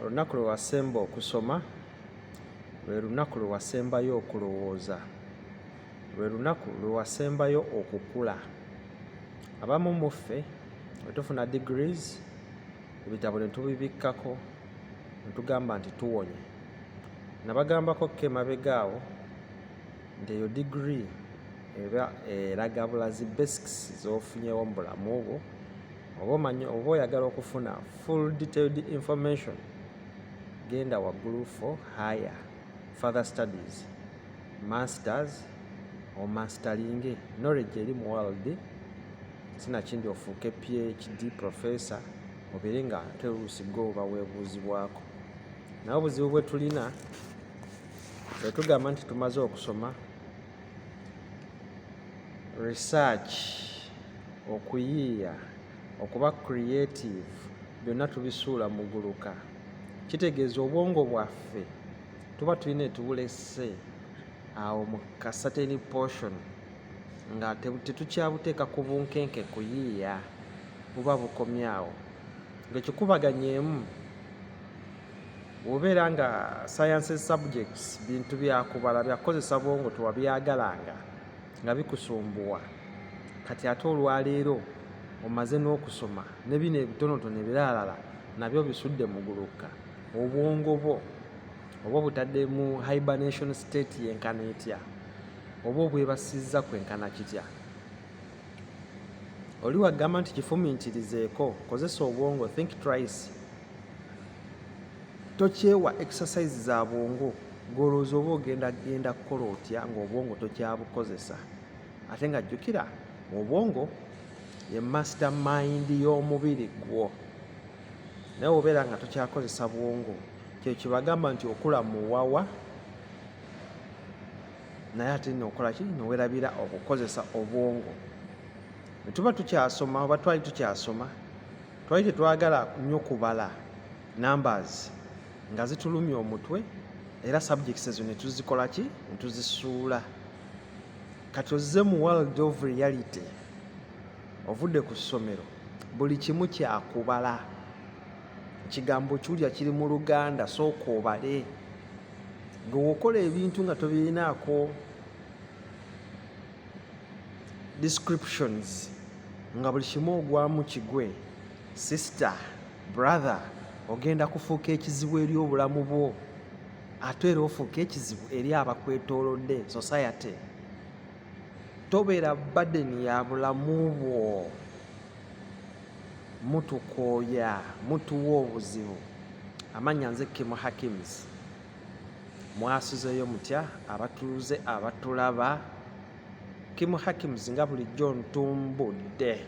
Olunaku lwe wasemba okusoma lwe lunaku lwe wasembayo okulowooza, lwe lunaku lwe wasembayo okukula. Abamu mu ffe bwe tufuna degrees, ebitabo ne tubibikkako ne tugamba nti tuwonye. Nabagambako ko emabega awo nti eyo degree eba eraga bulazi basics z'ofunyeewo mu bulamu bwo. Oba omanyi oba oyagala okufuna full detailed information, genda waggulu for higher further studies, masters, omastalinge knowledge eri mu world, sinakindi ofuuke PhD professor, obeere nga ate oluusi gwe oba weebuuzibwako. Naye obuzibu bwe tulina, bwe tugamba nti tumaze okusoma, research, okuyiiya, okuba creative, byonna tubisuula muguluka. Kitegeeza obwongo bwaffe tuba tulina etubulese awo mu ka certain portion nga tetukyabuteeka ku bunkenke kuyiiya, buba bukomye awo. Ng'ekikubaganyeemu, bw'obeera nga sciences subjects, bintu byakubala, byakukozesa bwongo, tewabyagalanga nga bikusumbuwa, kati ate olwaleero omaze n'okusoma ne bino ebitonotono ebiralala nabyo bisudde muguluka, obwongo bwo oba obutadde mu hibernation state yenkana etya, oba obwebasizza kwenkana kitya? Oli wagamba nti kifumintirizeeko, kozesa obwongo, think twice, tokyewa exercise za bwongo. Golowooza oba ogenda genda kukola otya ng'obwongo tokyabukozesa? Ate nga jjukira, obwongo ye master mind y'omubiri gwo, naye obeera nga tokyakozesa bwongo, kye kibagamba nti okula muwawa, naye ate nokola ki? Nowerabira okukozesa obwongo. Bwe tuba tukyasoma oba twali tukyasoma, twali tetwagala nnyo kubala numbers nga zitulumya omutwe, era subjects ezo ne tuzikola ki? Ne tuzisuula. Kati ozze mu world of reality, ovudde ku ssomero, buli kimu kyakubala. Ekigambo kiwulira kiri mu Luganda, sooka obale. Gwe wokola ebintu nga tobirinaako descriptions, nga buli kimu ogwamu kigwe, sister, brother, ogenda kufuuka ekizibu eri obulamu bwo, ate era ofuuka ekizibu eri abakwetoolodde, society. Tobeera burden ya bulamu bwo. Mutukooya, mutuwa obuzibu. Amannya nze Kimu Hakims. Mwasuzeeyo mutya abatuuze abatulaba? Kimu Hakims nga bulijjo ntumbudde.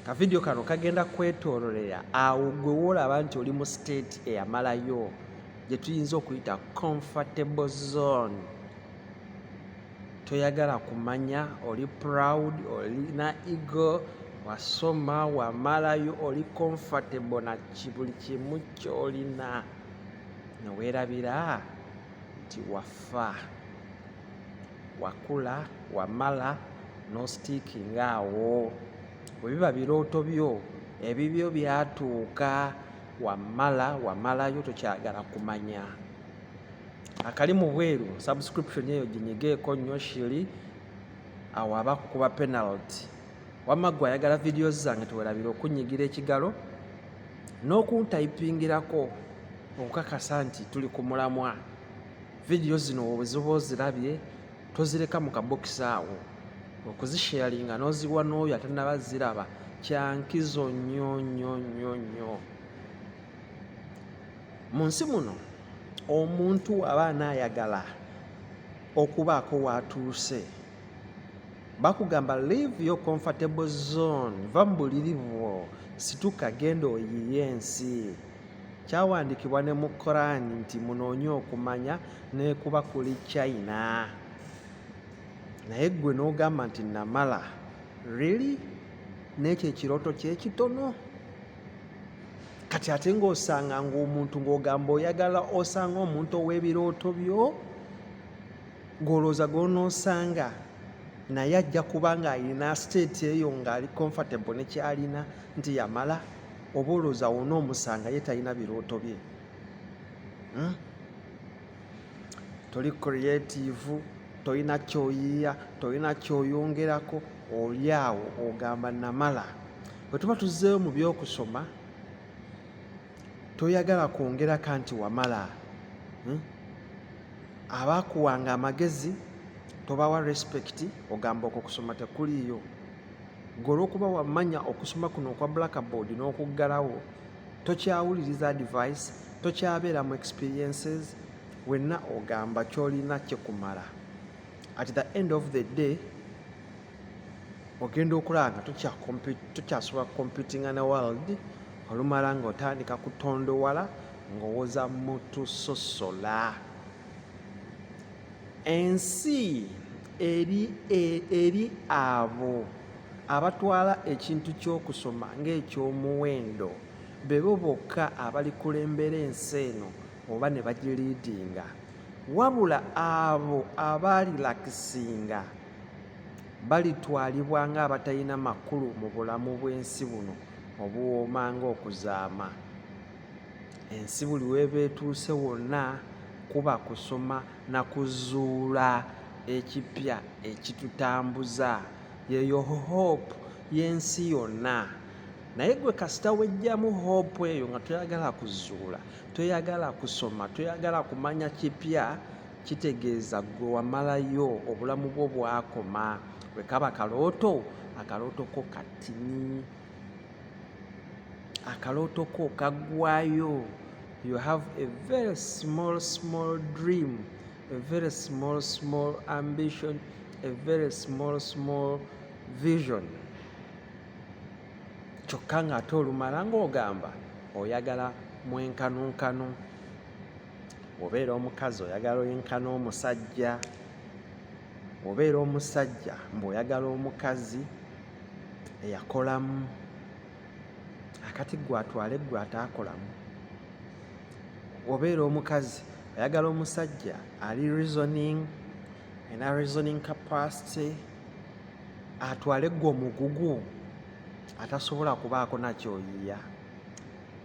Ka vidiyo kano kagenda kwetoololera awo gwe woolaba nti oli mu state eyamalayo, gye tuyinza okuyita comfortable zone. Toyagala kumanya, oli proud, olina ego, wasoma wamalayo, oli comfortable na buli kimu ky'olina, ne weerabira nti wafa, wakula, wamala n'ostickinga awo. Bwe biba birooto byo, ebibyo byatuuka, wamala, wamalayo, tokyagala kumanya. Akali mu bweru, subscription eyo ginyigeeko nnyo shiri, awo aba kukuba penalty. Wamma ggwe ayagala videos zange, tewerabira okunyigira ekigalo n'okuntayipingirako okukakasa nti tuli ku mulamwa. Vidiyo zino bwe ziba ozirabye, tozireka mu kabokisi awo, okuzisharinga n'oziwa n'oyo atannaba ziraba kyankizo nnyo nnyo nnyo nnyo. Mu nsi muno, omuntu aba anaayagala okubaako w'atuuse, bakugamba leave your comfortable zone, va mu buliri bwo, situka, genda oyiye ensi. Kyawandiikibwa ne mu Koran nti munoonye okumanya nekuba kuli China, naye ggwe n'ogamba nti namala. Really? N'ekyo ekirooto kyekitono? Kati ate ng'osanga ng'omuntu ng'ogamba oyagala osanga omuntu ow'ebirooto byo, ng'olowooza gw'onoosanga naye ajja kuba ng'alina state eyo, ng'ali comfortable ne kyalina nti yamala. Oba olowooza wonoomusanga ye talina birooto bye? Toli creative, tolina kyoyiiya, tolina kyoyongerako, oli awo ogamba namala. Bwe tuba tuzzeeyo mu by'okusoma, toyagala kwongerako anti wamala. Abaakuwanga amagezi tobawa respect, ogamba okwo okusoma tekuliiyo. Ggwe olw'okuba wamanya okusoma kuno okwa blackboard n'okuggalawo, tokyawuliriza advice, tokyabeera mu experiences, wenna ogamba ky'olina kikumala. At the end of the day ogenda okulaba nga tokyasobola kucompetinga ne world, olumala ng'otandika kutondowala ng'owoza mutusosola. Ensi eri abo abatwala ekintu ky'okusoma ng'ekyomuwendo, bebo bokka abalikulembera ensi eno oba ne bagileadinga. Wabula abo abarelaxinga balitwalibwa ng'abatalina makulu mu bulamu bw'ensi buno obuwooma ng'okuzaama. Ensi buli w'eba etuuse wonna kuba kusoma na kuzuula ekipya ekitutambuza. Y'eyo hope y'ensi yonna. Naye ggwe kasita weggyamu hope eyo nga toyagala kuzuula, toyagala kusoma, toyagala kumanya kipya, kitegeeza ggwe wamalayo, obulamu bwo bwakoma. Bwe kaba kalooto, akalooto ko katini. Akalooto ko kaggwaayo. You have a very small small dream, a very small small ambition, a very small small vision. Kyokka ng'ate olumala ng'ogamba oyagala mwenkanonkano. Bw'obeera omukazi oyagala oyenkane omusajja, bw'obeera omusajja mbu oyagala omukazi eyakolamu. Akati ggwe atwale ggwe ataakolamu. Bw'obeera omukazi oyagala omusajja ali reasoning, alina reasoning capacity, atwale ggwe omugugu atasobola kubaako na ky'oyiiya.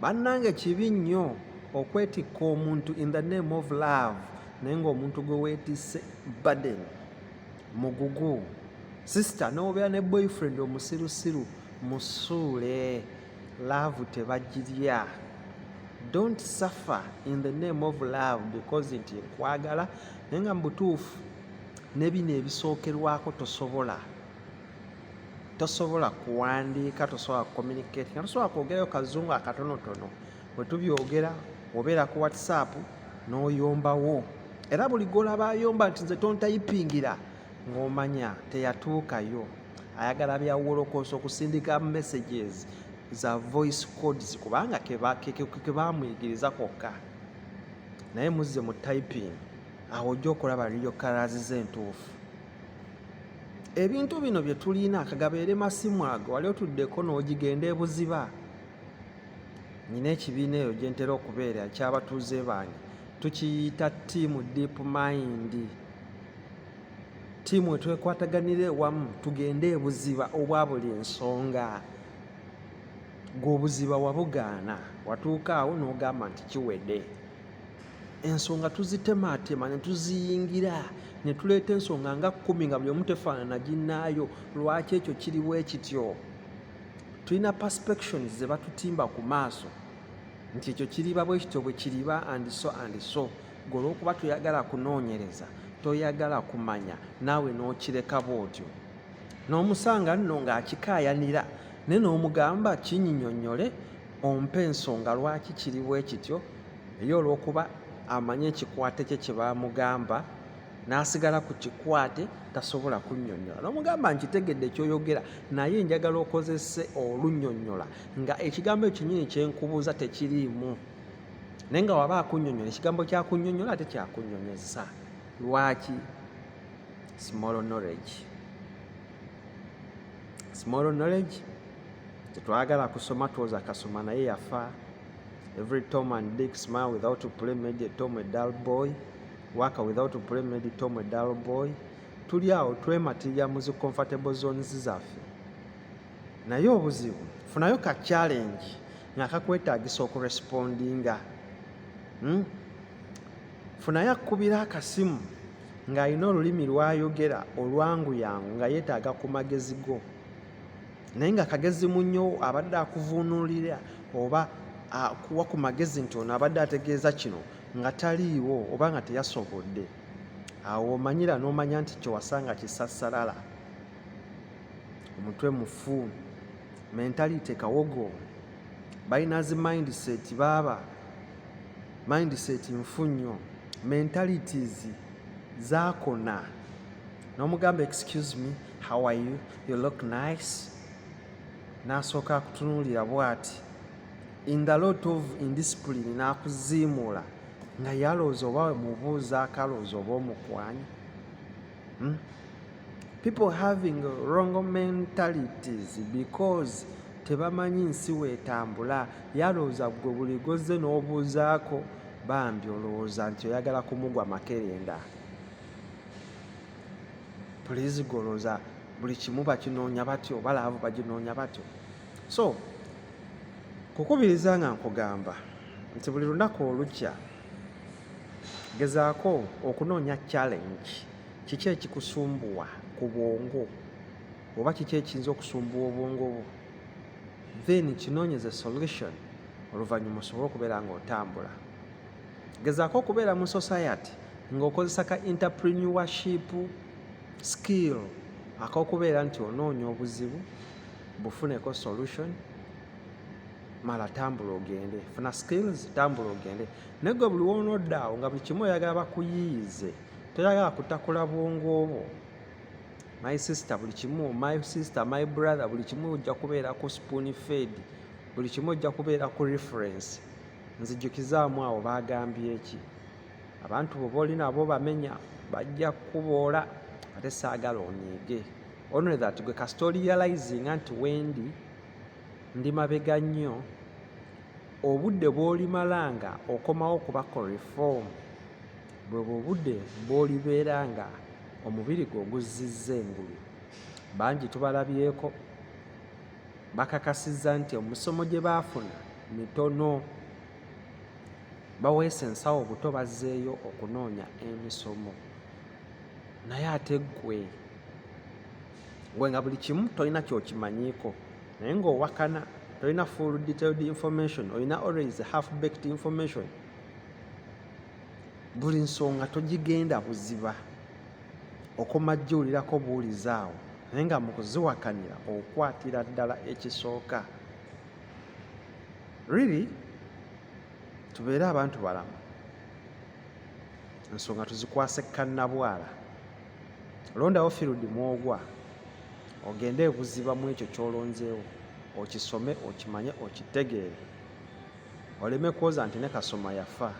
Bannange, kibi nnyo okwetikka omuntu in the name of love, naye ng'omuntu gwe weetisse burden, mugugu. Sister, n'obeera ne boyfriend omusirusiru, musuule. Love tebagirya. Don't suffer in the name of love because nti nkwagala, naye nga mu butuufu ne bino ebisookerwako tosobola. Tosobola kuwandiika, tosobola kucommunicatinga, tosobola kwogerayo kazungu akatonotono. Bwe tubyogera, obeera ku WhatsApp n'oyombawo. Era buli gw'olaba ayomba nti nze tontypingira, ng'omanya teyatuukayo. Ayagala bya wolokooso, okusindika messages za voice codes, kubanga ke baamuyigiriza kokka. Naye muzze mu typing, awo ojja okulaba real colours ze entuufu. Ebintu bino bye tulina kagabeere masimu ago, wali otuddeko n'ogigenda ebuziba. Nnina ekibiina eyo gye ntera okubeera eky'abatuuze bange, tukiyita Team Deep Mind. Ttiimu etwekwataganira ewamu tugende ebuziba obwa buli nsonga. Ggwe obuziba wabugaana, watuuka awo n'ogamba nti kiwedde. Ensonga tuzitemaatema ne tuziyingira ne tuleeta ensonga nga 10 nga buli omu tefaanana ginnaayo. Lwaki ekyo kiri bwe kityo? Tulina perspectives ze batutimba ku maaso nti ekyo kiriba bwe kityo bwe kiriba and so and so. Ggwe olw'okuba toyagala kunoonyereza, toyagala kumanya, naawe n'okireka bw'otyo. N'omusanga nno ng'akikaayanira, naye n'omugamba kinnyinnyonnyole ompe ensonga lwaki kiri bwe kityo, ye olw'okuba amanyi ekikwate kye kye baamugamba n'asigala ku kikwate, tasobola kunnyonnyola. N'omugamba, nkitegedde ky'oyogera, naye njagala okozese olunnyonnyola nga ekigambo ekyo kyennyini kye nkubuuza tekiriimu. Naye nga waba akunnyonnyola, ekigambo ky'akunnyonnyola ate kyakunnyonyeza. Lwaki? Small knowledge. Small knowledge, tetwagala kusoma, tuwoza kasoma naye yafa. Every Tom and Dick smile without to play made a Tom a dull boy. Work without to play made Tom a dull boy. Tuli awo twematirira mu zi comfortable zones zaffe. Naye obuzibu, funayo ka challenge nga kakwetaagisa okurespondinga, Funayo akubira akasimu ng'alina olulimi lw'ayogera olwanguyangu nga yeetaaga ku magezi go, naye nga kagezi munnyo, abadde akuvuunulira oba akuwa ku magezi nti ono abadde ategeeza kino nga taliiwo oba nga teyasobodde. Awo omanyira n'omanya nti kyewasanga kisassalala, omutwe mufu, mentality kawogo, balina zi mindset, baaba mindset nfu nnyo, mentalities zaakona. N'omugamba, "Excuse me, how are you? You look nice." N'asooka akutunuulira bw'ati in the lot of indiscipline, n'akuziimuula nga yalowooza oba mubuuza akalowooza oba omukwanyi, People having wrong mentalities because tebamanyi nsi weetambula. Yalowooza gwe buli gozze n'obuuzaako bambi olowooza nti oyagala kumugwa makerenda. Please, golowooza buli kimu bakinoonya batyo oba love baginoonya batyo. So kukubiriza nga nkugamba nti buli lunaku olukya gezaako okunoonya challenge. Kiki ekikusumbuwa ku bwongo oba kiki ekiyinza okusumbuwa obwongo bwo? Then kinoonyeze solution, oluvannyuma osobole okubeera ng'otambula. Gezaako okubeera mu society ng'okozesa ka entrepreneurship skill ak'okubeera nti onoonya obuzibu, bufuneko solution, mala tambula ogende. Funa skills, tambula ogende. Naye gwe buli woonodda awo nga buli kimu oyagala bakuyiiyize, toyagala kutakula bwongo bwo. My sister, buli kimu, my sister, my brother, buli kimu ojja kubeera ku spoon fed, buli kimu ojja kubeera ku reference. Nzijukizaamu awo baagambye ki? Abantu bwe oli nabo bamenya bajja kukuboola, ate saagala onyiige. Only that gwe kasita orealizinga nti wendi ndi mabega nnyo, obudde bw'olimala nga okomawo okubako reform bwe bwe obudde bw'olibeera nga omubiri gwo oguzzizza engulu. Bangi tubalabyeko bakakasizza nti omusomo gye baafuna mitono, baweesa ensawo buto, bazzeeyo okunoonya emisomo. Naye ate ggwe, gwe nga buli kimu tolina ky'okimanyiiko, naye ng'owakana, tolina full detailed information, olina always half baked information, buli nsonga togigenda buziba, okoma jjuulirako buwulizi awo, naye nga mu kuziwakanira okwatira ddala ekisooka. Really, tubeere abantu balamu, ensonga tuzikwase kannabwala. Londawo field mw'ogwa, ogende ebuziba mu ekyo ky'olonzeewo, okisome, okimanye, okitegeere, oleme kwoza nti ne kasoma yafa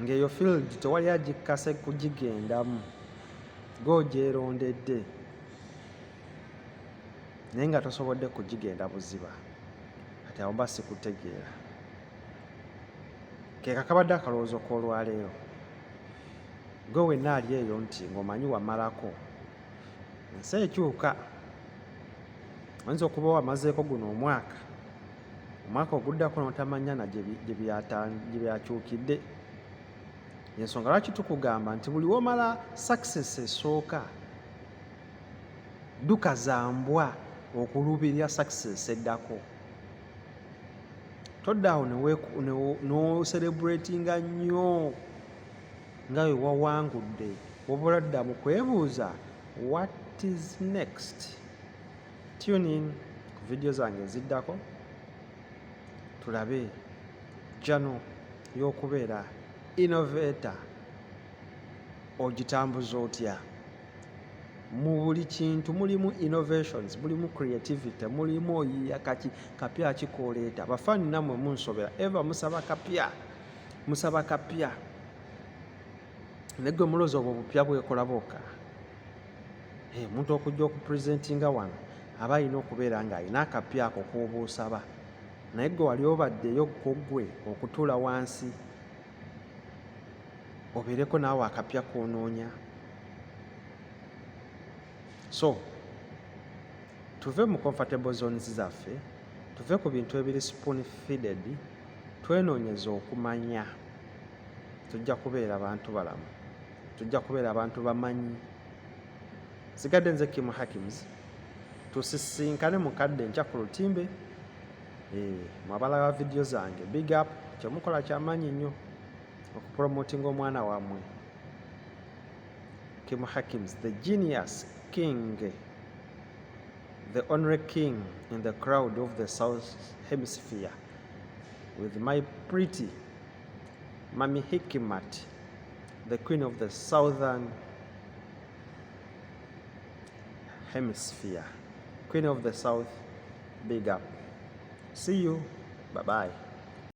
ng'eyo field tewali agikkase kugigendamu, gw'ogyerondedde naye nga tosobodde kugigenda buziba. Kati awo mba sikutegeera. Ke kakabadde akalowoozo k'olwaleero. Gwe wenna ali eyo nti ng'omanyi wamalako, ensi ekyuka. Oyinza okuba wamazeeko guno omwaka, omwaka oguddako n'otamanya na gye byakyukidde. Ensonga lwaki tukugamba nti buli w'omala success esooka, dduka za mbwa okuluubirira success eddako. Todda awo n'ocelebratinga nnyo nga bwe wawangudde, wabula dda mu kwebuuza, "What is next?" Tune in ku vidiyo zange eziddako tulabe journey y'okubeera innovator ogitambuza otya. Mu buli kintu mulimu innovations, mulimu creativity, mulimu oyiiya kaki kapya ki k'oleeta. Bafaani nammwe munsobera, eva musaba kapya, musaba kapya, naye gwe mulowooza obwo bupya bwekola bwokka? Omuntu okujja okupresentinga wano aba alina okubeera ng'alina akapya ako k'oba osaba, naye gwe wali obaddeyo ko ggwe okutuula wansi obeereko naawe akapya k'onoonya? So tuve mu comfortable zones zaffe. Tuve ku bintu ebiri spoon feeded, twenoonyeze okumanya. Tujja kubeera bantu balamu, tujja kubeera abantu bamanyi. Sigadde nze Kim Hakims, tusisinkane mukadde enkya ku lutimbe. Mwabalaba vidiyo zange, big up, kyemukola kyamaanyi nnyo okupromotinga omwana wammwe Kim Hakims, the genius king, the only king in the crowd of the South Hemisphere, with my pretty Mami Hikimat, the queen of the Southern Hemisphere, queen of the South. Big up, see you, bye bye.